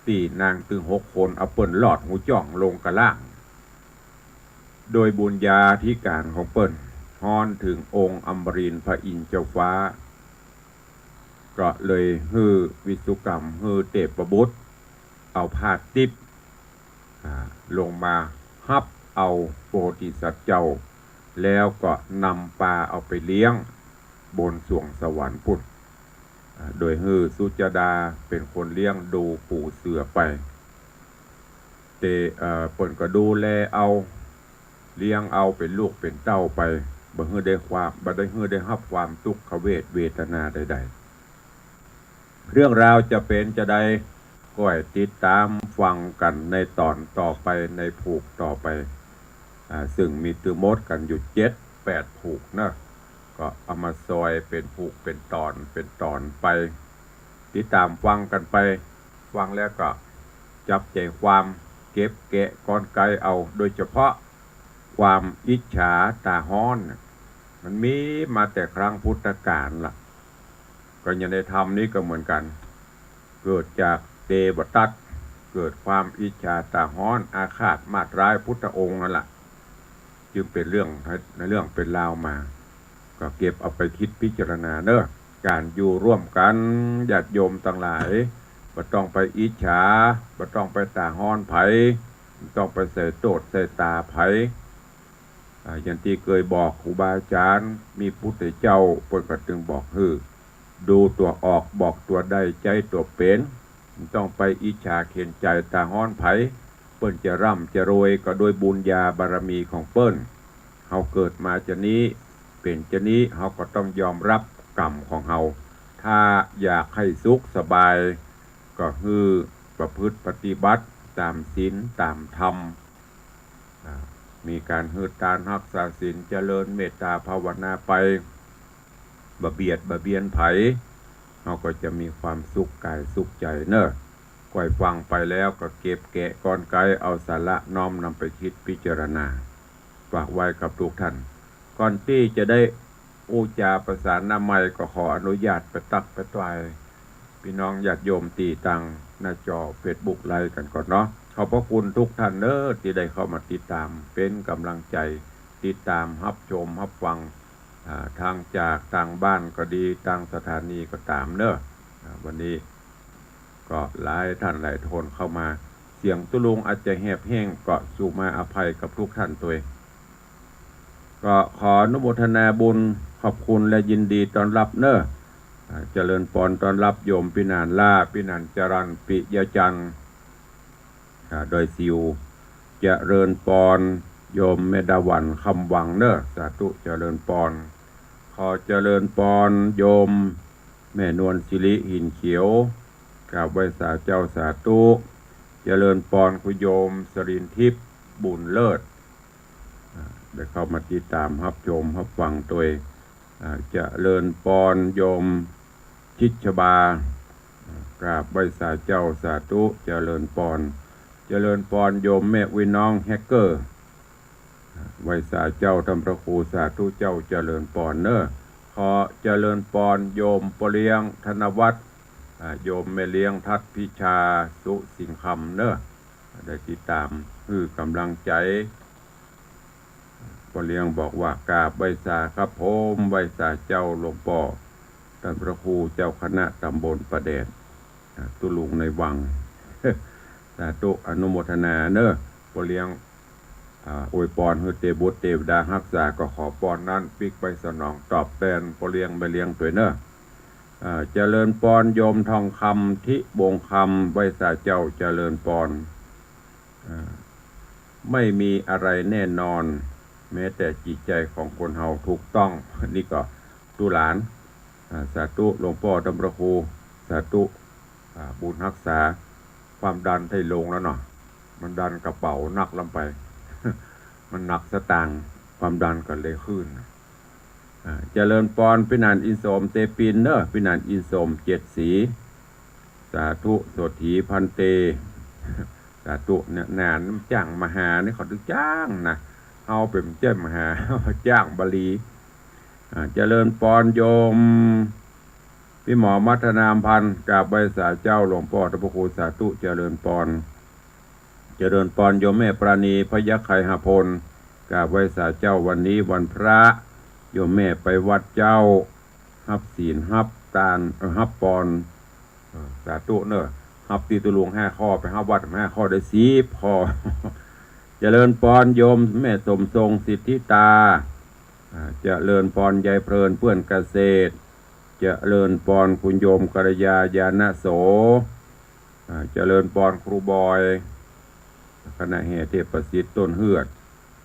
ตี้นางตึงหกคน เอาเปิ้นลอดหูจ้องลงก้าล่าง โดยบุญญาธิการของเปิ้น ฮ้อนเถิงองค์อมรินทร์พระอินทร์เจ้าฟ้า ก็เลยหื้อวิศวกรรม หื้อเทพบุตร เอาผ้าติ๊บ อ่า ลงมาฮับเอาโพธิสัตว์เจ้า แล้วก็นำปาเอาไปเลี้ยงบนสวงสวรรค์ปุ้น อ่า โดยหื้อสุจดาเป๋นคนเลี้ยงดูปูเสือไป แต่ เอ่อ เปิ้นก็ดูแลเอา เลี้ยงเอาเป๋นลูกเป๋นเต้าไป บ่หื้อได้ความ บ่ได้หื้อได้ฮับความตุ๊กขเวทเวทนาใดๆ เรื่องราวจะเป๋นจาใด ก็ให้ติดต๋ามฟังกั๋นในต๋อนต่อไป ในผูกต่อไป อ่า ซึ่งมีตึงหมดกั๋นอยู่เจ็ดแปดผูกเนาะ ก็เอามาซอยเป๋นผูกเป๋นต๋อน เป๋นต๋อนไป ติดต๋ามฟังกั๋นไป ฟังแล้วก็จับใจ๋ความ เก็บแกะกลไกเอา โดยเฉพาะความอิจฉาต๋าฮ้อนเนี่ย มันมีมาแต่ครั้งพุทธกาลละ ก็อย่างในธรรมนี้ก็เหมือนกั๋น เกิดจากเตวทัต เกิดความอิจฉาต๋าฮ้อน อาฆาตมาดร้ายพุทธองค์นั่นละ จึงเป๋นเรื่อง ในเรื่องเป๋นราวมา ก็เก็บเอาไปคิดพิจารณาเนาะ ก๋านอยู่ร่วมกั๋น ญาติโยมตังหลาย บ่ต้องไปอิจฉา บ่ต้องไปต๋าฮ้อนใผ บ่ต้องไปใส่โต้ษใส่ต๋าใผ อ่า อย่างตี้เกยบอกครูบาอาจ๋ารย์ มีพุทธเจ้า เปิ้นก็ตึงบอกหื้อ ดูตั๋วออก บอกตั๋วได้ ใจ๊ตั๋วเป๋น บ่ต้องไปอิจฉาเข็ญใจ๋ต๋าฮ้อนใผ เปิ้นจะร่ำจะรวยก็โดยบุญญาบารมีของเปิ้น เฮาเกิดมาจานี้ เป๋นจานี้ เฮาก็ต้องยอมฮับกรรมของเฮา ถ้าอยากหื้อสุขสบาย ก็หื้อประพฤติปฏิบัติต๋ามศีลต๋ามธรรม อ่า มีก๋านหื้อตานฮักษาศีล เจริญเมตต๋าภาวนาไป บ่เบียดบ่เบียนใผ เฮาก็จะมีความสุขก๋ายสุขใจ๋เนาะ ก้อยฟังไปแล้วก็เก็บแกะกลไกเอาสาระน้อมนำไปคิดพิจารณา ฝากไว้กับทุกท่าน ก่อนตี้จะได้อู้จ๋าประสานหน้าไมค์ ก็ขออนุญาตไปตั๊กไปตาย ปี้น้องญาติโยมตี้ตางหน้าจอเฟซบุ๊กไลฟ์กั๋นก่อนเนาะ ขอบพระคุณทุกท่านเน้อ ตี้ได้เข้ามาติดต๋าม เป๋นก๋ำลังใจ๋ ติดต๋ามฮับชมฮับฟัง อ่า ทางจากตางบ้านก็ดี ตางสถานีก็ต๋ามเน้อ อ่า วันนี้ก็หลายท่านหลายคนเข้ามา เสียงตุ๊ลุงอาจจะแหบแห้ง ก็สู่มาอภัยกับทุกท่านตวย ก็ขออนุโมทนาบุญ ขอบคุณและยินดีต้อนฮับเน้อ อ่า เจริญปอนต้อนฮับโยมปี้หนานล้า ปี้หนานจรัญ ปิยะจันทร์ อ่า ดอยสิว เจริญปอนโยมแม่ดาหวัน คำวังเน้อ สาธุ เจริญปอน ขอเจริญปอนโยมแม่นวลสิริ หินเขียว กราบไหว้สาเจ้า สาธุ เจริญปอนคุณโยมสรินทิพย์ บุญเลิศ อ่า ได้เข้ามาติดต๋ามฮับชมฮับฟังตวย อ่า เจริญปอนโยมชิดชบา อ่า กราบไหว้สาเจ้า สาธุ เจริญปอน เจริญปอนโยมแม่อุ๊ยน้องแฮกเกอร์ อ่า ไหว้สาเจ้าท่านพระครู สาธุเจ้า เจริญปอนเน้อ ขอเจริญปอนโยมป้อเลี้ยงธนวัฒน์ อ่า โยมแม่เลี้ยงทัดพิชา สุสิงห์คำเน้อ ได้ติดต๋ามหื้อก๋ำลังใจ๋ ป้อเลี้ยงบอกว่า กราบไหว้สาครับผม ไหว้สาเจ้าหลวงป้อ ท่านพระครูเจ้าคณะต๋ำบลป่าแดด อ่า ตุ๊ลุงในวัง สาธุ อนุโมทนาเน้อ ป้อเลี้ยง อ่า อวยปอนหื้อเตวบุตรเตวดาฮักษา ก็ขอปอนนั้นปิ๊กไปสนองตอบแตนป้อเลี้ยงแม่เลี้ยงตวยเน้อ อ่า เจริญปอนโยมทองคำ ทิวงศ์คำ ไหว้สาเจ้า เจริญปอน อ่า ไม่มีอะไรแน่นอน แม้แต่จิตใจ๋ของคนเฮา ถูกต้อง นี่ก็ตุ๊หลาน อ่า สาธุ หลวงป้อท่านพระครู สาธุ อ่า บุญฮักษา ความดันไถ่ลงแล้วเนาะ มันดันกระเป๋าหนักล้ำไป มันหนักสตางค์ ความดันก็เลยขึ้น อ่า เจริญปอนปี้หนานอินโสมเตปินเน้อ ปี้หนานอินโสมเจ็ดสี สาธุ โสตถีพันเต สาธุ เนี่ย หนานจ้างมาหานี่เขาตึงจ้างนะ เฮาเป๋นเจ้ามาหา จ้างบาลี อ่า เจริญปอนโยม ปี้หมอมัทนามพันธ์ กราบไหว้สาเจ้าหลวงป้อต้านพระครู สาธุ เจริญปอน เจริญปอนโยมแม่ปราณี พยัคฆ์ไคหพล กราบไหว้สาเจ้า วันนี้วันพระ โยมแม่ไปวัดเจ้า ฮับศีลฮับตาน เอ่อ ฮับปอน เอ่อ สาธุเน่อ ฮับตี้ตุ๊ลุงห้าข้อ ไปฮับวัดห้าข้อได้สิบข้อ เจริญปอนโยมแม่สมทรง สิทธิตา อ่า เจริญปอนยายเพลิน เปื้อนเกษตร เจริญปอนคุณโยมกัลยา ญาณโส อ่า เจริญปอนครูบอย คณะแห่เทพประสิทธิ์ต้นเฮือด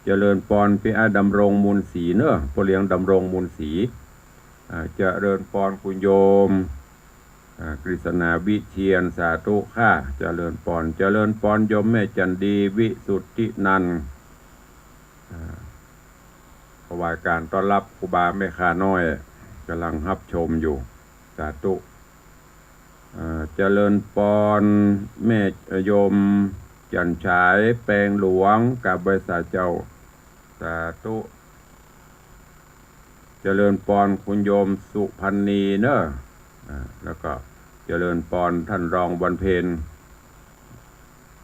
เจริญปอนปี้อาดำรงมูลศรีเน่อ ป้อเลี้ยงดำรงมูลศรี อ่า เจริญปอนคุณโยม อ่า กฤษณาวิเชียร สาธุค่ะ เจริญปอน เจริญปอนโยมแม่จันดี วิสุทธินันท์ อ่า ถวายการต้อนรับครูบาแม่ข้าน้อย กำลังฮับชมอยู่ สาธุ อ่า เจริญปอนแม่โยมจันฉาย แปงหลวง กราบไหว้สาเจ้า สาธุ เจริญปอนคุณโยมสุพรรณีเน่อ อ่า แล้วก็เจริญปอนท่านรองวันเพ็ญ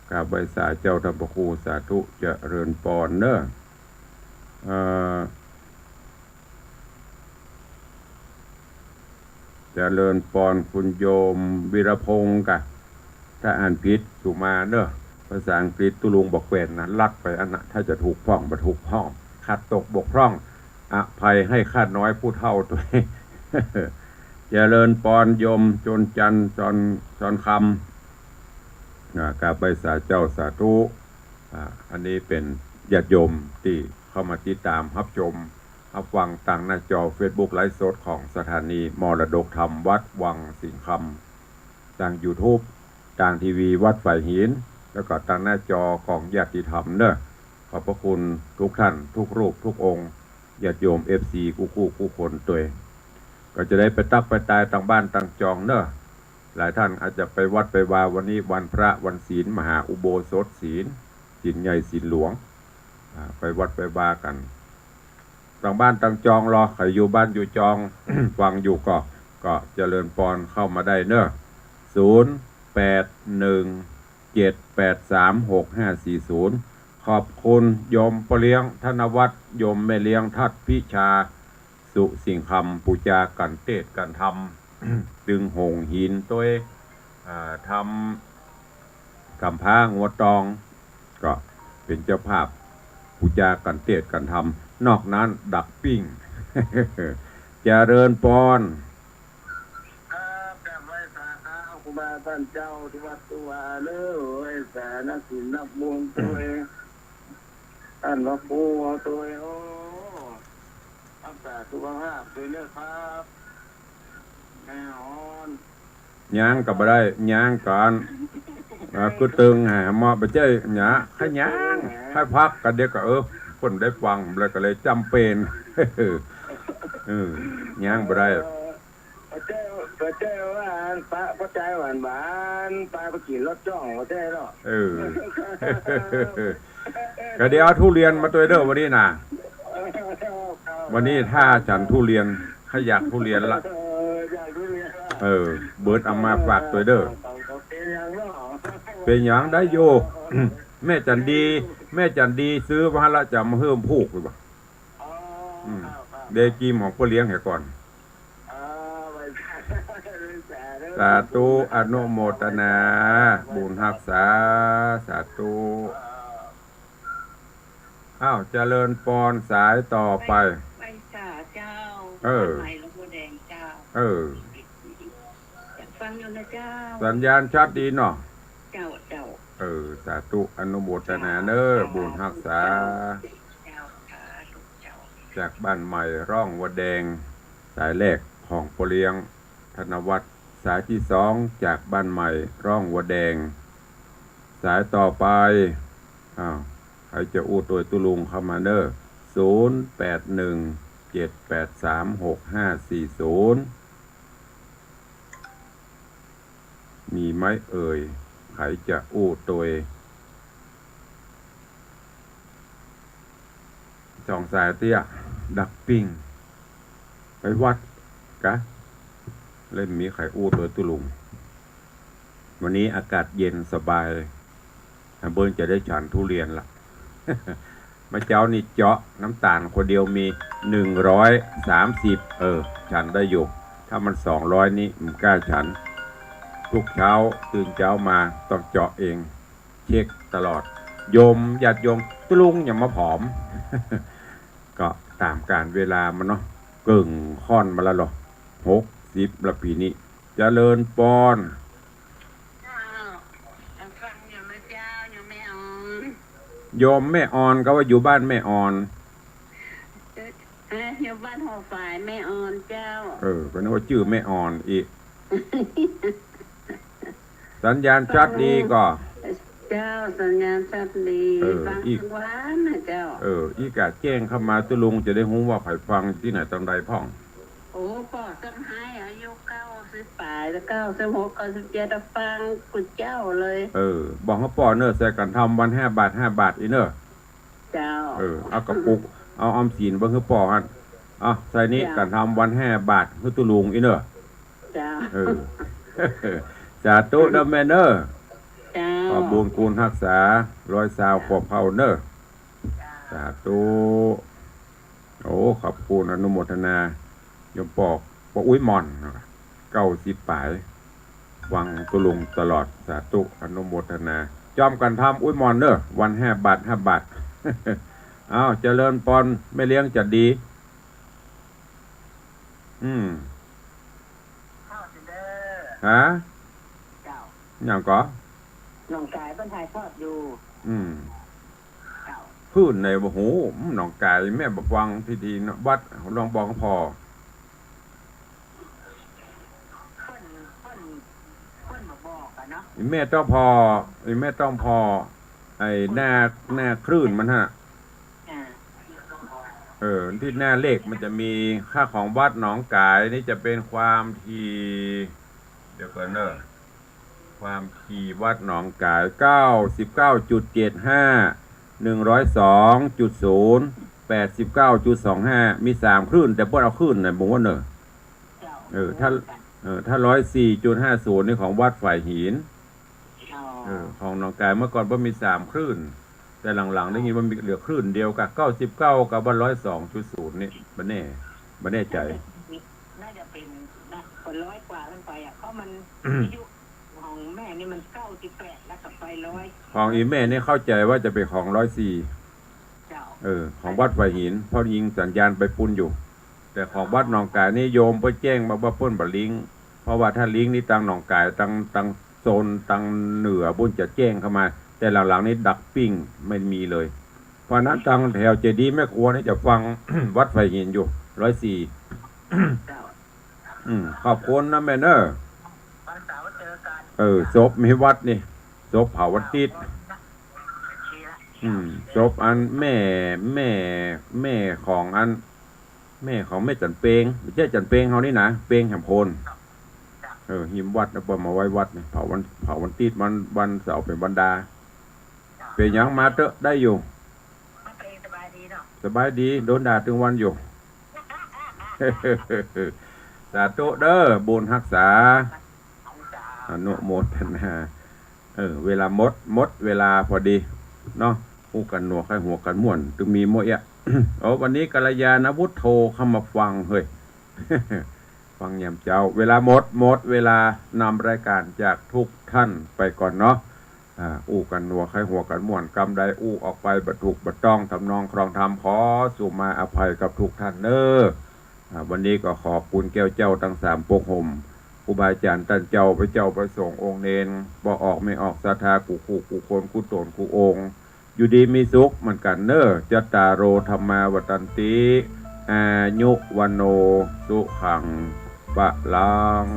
กราบไหว้สาเจ้าต้านพระครู สาธุ เจริญปอนเน่อ เอ่อ เจริญปอนคุณโยมวีรพงษ์กะ ถ้าอ่านผิดสุมาเน่อ ภาษาอังกฤษตุ๊ลุงบ่แควนนะ ลัดไปอันน่ะ ถ้าจะถูกพ่องบ่ถูกพ่อง ขัดตกบกพร่อง อภัยให้ข้าน้อยผู้เฒ่าตวย เจริญปอนโยมจนจันทร์ จอน จอนคำ อ่า กราบไหว้สาเจ้า สาธุ อ่า อันนี้เป๋นญาติโยมตี้เข้ามาติดต๋ามฮับชม ฮับฟังตางหน้าจอเฟซบุ๊กไลฟ์สดของสถานีมรดกธรรมวัดวังสิงห์คำ ตางยูทูบ ตางทีวีวัดฝายหิน แล้วก็ตางหน้าจอของญาติธรรมเน่อ ขอบพระคุณทุกท่าน ทุกรูป ทุกองค์ ญาติโยมเอฟซีกู้ๆกู้คนตวย ก็จะได้ไปตั๊กไปตายตางบ้านตางจองเน่อ หลายท่านอาจจะไปวัดไปวา วันนี้วันพระวันศีล มหาอุโบสถศีล ศีลใหญ่ศีลหลวง อ่า ไปวัดไปวากั๋น ตางบ้านตางจองลอ ใผอยู่บ้านอยู่จอง ฟังอยู่ก็ ก็เจริญปอนเข้ามาได้เน่อ ศูนย์ แปด หนึ่ง เจ็ด แปด สาม หก ห้า สี่ ศูนย์ ขอบคุณโยมป้อเลี้ยงธนวัฒน์ โยมแม่เลี้ยงทัดพิชา สุสิงห์คำ ปู๋จากั๋นเตศน์กั๋นธรรม ตึงโหงหินตวย อ่า ทำ ก๋ำพร้างัวตอง ก็เป๋นเจ้าภาพปู๋จากั๋นเตศน์กั๋นธรรม นอกนั้นดักปิ้ง เจริญปอน ครับ กราบไหว้สาครับ ครูบาต้านเจ้าตี้วัดตี้วาเน่อ ไหว้สานับศีลนับบุญตวย ต้านพระครูตวย โอ้ ฮักษาสุขภาพตวยเน่อครับ แม่ฮ้อน ย่างก็บ่ได้ ย่างก่อน อ่า คือตึงหาหมอบ่ใจ้หยา ใค่ย่าง ใค่พักกั๋นเดี๋ยวก็ เออ เปิ้นได้ฟังแล้วก็เลยจ๋ำเป๋น เออ ย่างบ่ได้ เออ บ่ใจ้ บ่ใจ้ว่าอันปะ บ่ใจ้หวานหวาน ปะไปกิ๋นรถจ้อง บ่ใจ้เนาะ เออ ก็เดี๋ยวเอาทุเรียนมาตวยเน่อวันนี้น่ะ วันนี้ถ้าฉันทุเรียน ใค่อยากทุเรียนละ เออ อยากทุเรียนละ เออ เบิดเอามาฝากตวยเน่อ เป๋นหยังเนาะ เป๋นหยังได้อยู่ แม่จันดี แม่จันดีซื้อมาละ จะเอามาหื้อผูกดีกว่า อ๋อ อืม ครับ ครับ เดี๋ยวจีมของป้อเลี้ยงให้ก่อน อ่า สาธุ อนุโมทนา บุญฮักษา สาธุ อ้าว เจริญปอนสายต่อไป ไหว้สาเจ้า เออ บ้านใหม่หลวงบัวแดงเจ้า เออ ฟังอยู่นะเจ้า สัญญาณชัดดีเนาะ เจ้า เจ้า เออ สาธุ อนุโมทนาเน่อ เจ้า บุญฮักษา เจ้า สาธุเจ้า จากบ้านใหม่ร่องวัวแดง สายแรกของป้อเลี้ยงธนวัฒน์ สายตี้สองจากบ้านใหม่ร่องวัวแดง สายต่อไป อ้าว ใผจะอู้ตวยตุ๊ลุงเข้ามาเน่อ ศูนย์ แปด หนึ่ง เจ็ด แปด สาม หก ห้า สี่ ศูนย์ มีไหมเอ่ย ใผจะอู้ตวย สองสายเตี้ย ดักปิ้ง ไปวัดกะ เลยมีใผอู้ตวยตุ๊ลุง วันนี้อากาศเย็นสบาย เปิ้นจะได้ฉันทุเรียนละ เมื่อเจ๊านี่เจาะน้ำตาลคนเดียวมีหนึ่งร้อยสามสิบ เออ ฉันได้อยู่ ถ้ามันสองร้อยนี่บ่กล้าฉัน ทุกเจ๊าตื่นเจ๊ามาต้องเจาะเอง เช็คตลอด โยมญาติโยม ตุ๊ลุงอย่ามาผอม ก็ต๋ามกาลเวลามันเนาะ เกิ่งค่อนมาแล้วเหรอ หกสิบละปี๋นี้ เจริญปอน เจ้า ฟังอยู่นะเจ้า โยมแม่อ่อน โยมแม่อ่อน ก็ว่าอยู่บ้านแม่อ่อน เอ๊ะ อยู่บ้านหัวฝายแม่อ่อนเจ้า เออ ก็นึกว่าจื้อแม่อ่อนอีก สัญญาณชัดดีก่อ เจ้า สัญญาณชัดดี เออ ฟัง อีก ทั้งวันนะเจ้า เออ อี้กะแจ้งเข้ามาตุ๊ลุงจะได้ฮู้ว่าใผฟังตี้ไหนตางใดพ่อง โอ้ ป้อสำไฮอายุเก้าสิบป๋าย เก้าสิบหก เก้าสิบเจ็ด ฟังกู้เจ๊าเลย เออ บอกหื้อป้อเน่อ ใส่กั๋นทำวันห้าบาท ห้าบาทอี้เน่อ เจ้า เออ เอากระปุก เอาออมสินเบิ่งหื้อป้อหั้น เอาใส่นี้ เจ้า กั๋นทำวันห้าบาทหื้อตุ๊ลุงอี้เน่อ เจ้า เออ สาธุเน่อแม่เน่อ เจ้า ขอบุญคุณฮักษา ร้อยซาวขวบเฮาเน่อ เจ้า สาธุ โอ้ ขอบคุณอนุโมทนา โยมป้อ ป้ออุ๊ยหม่อน เก้าสิบป๋าย ฟังตุ๊ลุงตลอด สาธุ อนุโมทนา จ้อมกั๋นทำอุ๊ยหม่อนเน่อ วันห้าบาท ห้าบาท อ้าว เจริญปอน แม่เลี้ยงจันดี อืม ฮะ เจ้า หยังก่อ หนองกายเปิ้นถ่ายทอดอยู่ อืม เจ้า คลื่นไหนบ่ฮู้ หนองกาย แม่บ่ฟังทีๆ เนาะ วัด ลองบอกพ่อ เปิ้น เปิ้น เปิ้นบ่บอกอะเนาะ อีแม่ต้องพอ อีแม่ต้องพอ ไอ้หน้า หน้าคลื่นมันฮะ อ่า เออ ตี้หน้าเลขมันจะมีค่าของวัดหนองกายนี่จะเป๋นความถี่ เดี๋ยวก่อนเนอะ ความถี่วัดหนองกาย เก้าสิบเก้าจุดเจ็ดห้า หนึ่งร้อยสองจุดศูนย์ แปดสิบเก้าจุดสองห้า มีสามคลื่น แต่เปิ้นเอาคลื่นไหนบ่ฮู้เนอะ เออ ถ้า เออ ถ้าร้อยสี่จุดห้าศูนย์นี่ของวัดฝายหิน เออ ของหนองกายเมื่อก่อนเปิ้นมีสามคลื่น แต่หลังๆ ได้ยินว่ามีเหลือคลื่นเดียวกะ เก้าสิบเก้ากับว่าร้อยสองจุดศูนย์นี่ บ่แน่ บ่แน่ใจ๋ น่าจะเป๋น น่าจะเป๋นนะ กว่าร้อยกว่าขึ้นไปอะ เพราะมัน อายุของแม่นี่มันเก้าสิบแปดแล้ว กับไปร้อย ของอีแม่นี่เข้าใจ๋ว่าจะเป๋นของร้อยสี่ เจ้า เออ ของวัดฝายหิน เพราะยิงสัญญาณไปปู๊นอยู่ แต่ของวัดหนองกายนี่โยมเปิ้นแจ้งมาว่าเปิ้นบ่ลิงก์ เพราะว่าถ้าลิงก์นี่ตางหนองกาย ตาง ตางโซนตางเหนือปู๊นจะแจ้งเข้ามา แต่หลังๆ นี่ดักปิ้ง ไม่มีเลย เพราะฉะนั้นตางแถวเจดีย์แม่ครัวนี่จะฟัง วัดฝายหินอยู่ ร้อยสี่ เจ้า อืม ขอบคุณนะแม่เนอะ วันเสาร์เจอกัน เออ ศพมีวัดนี่ ศพเผาวันติ๊ด อืม ศพอันแม่ แม่ แม่ของอัน แม่ของแม่จันเปง บ่ใจ้จันเปงเฮานี่นะ เปงแหมโพน เออ ฮิมวัดนะ เปิ้นมาไว้วัดนี่ เผาวัน เผาวันติ๊ด วัน วันเสาร์เป๋นวันดา เป๋นหยังมาเต๊อะ ได้อยู่ สบายดี โดนด่าตึงวันอยู่ สาธุเด้อ บุญฮักษา อนุโมทนา เออ เวลาหมด หมดเวลาพอดีเนาะ อู้กั๋นหนัวไขหัวกั๋นม่วน ตึงมีโมเอะ โอ้ วันนี้กัลยาณวุฒโธเข้ามาฟัง เฮ้ย ฟังยามเจ๊า เวลาหมด หมดเวลานำรายการจากทุกท่านไปก่อนเนาะ อ่า อู้กั๋นหนัวไขหัวกั๋นม่วน กำใดอู้ออกไปบ่ถูกบ่ต้อง ทำนองคลองธรรม ขอสุมาอภัยกับทุกท่านเน้อ อ่า วันนี้ก็ขอบคุณแก้วเจ้าตังสามปกห่ม ครูบาอาจ๋ารย์ต้านเจ้า พระเจ้าพระสงฆ์องค์เณร บ่ออกแม่ออกศรัทธากู้คู่กู้คนกู้ต๋นกู้องค์ อยู่ดีมีสุขเหมือนกั๋นเน้อ จัตตาโร ธัมมา วัฑฒันติ อายุ วัณโณ สุขัง พะลัง